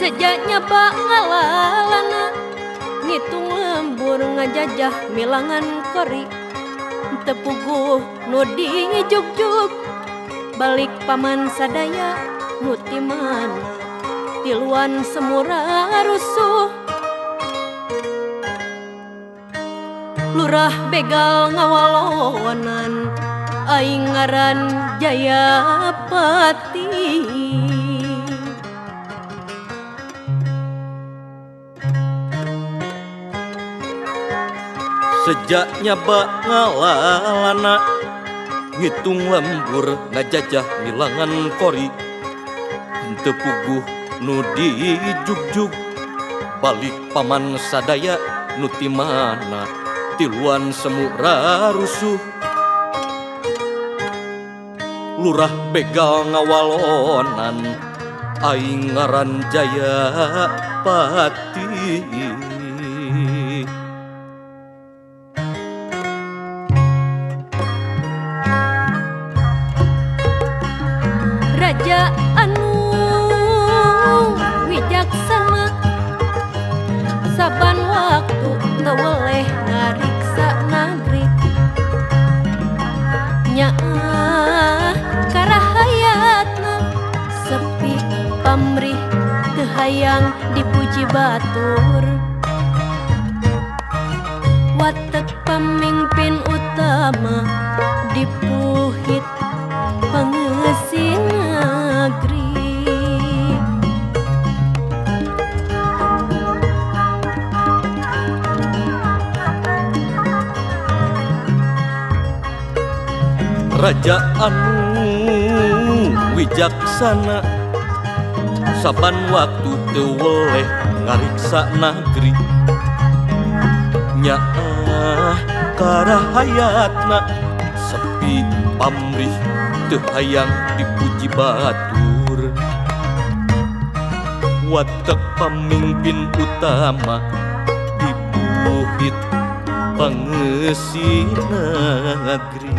Sejak nyaba ngalalana ngitung lembur ngajajah milangan kori. Teu puguh nu dijugjug balik paman sadaya nu ti mana tiluan semura rusuh. Lurah begal ngawalonan aing ngaran Jayapati. Sejak nyaba ngalalana ngitung lembur ngajajah milangan kori. Teu puguh nu dijugjug balik paman sadaya nu ti mana tiluan semura rusuh. Lurah begal ngawalonan aing ngaran Jayapati. Raja anu wijaksana saban waktu teu weleh ngariksa nagri. Nyaah karahayatna sepi pamrih teu hayang dipuji batur. Watek pamimpin utama dipuhit pangeusi nagri. Raja anu wijaksana saban waktu teu weleh ngariksa nagri. Nyaah karahayatna sepi pamrih teu hayang dipuji batur. Watek pamimpin utama dipuhit pangeusi nagri.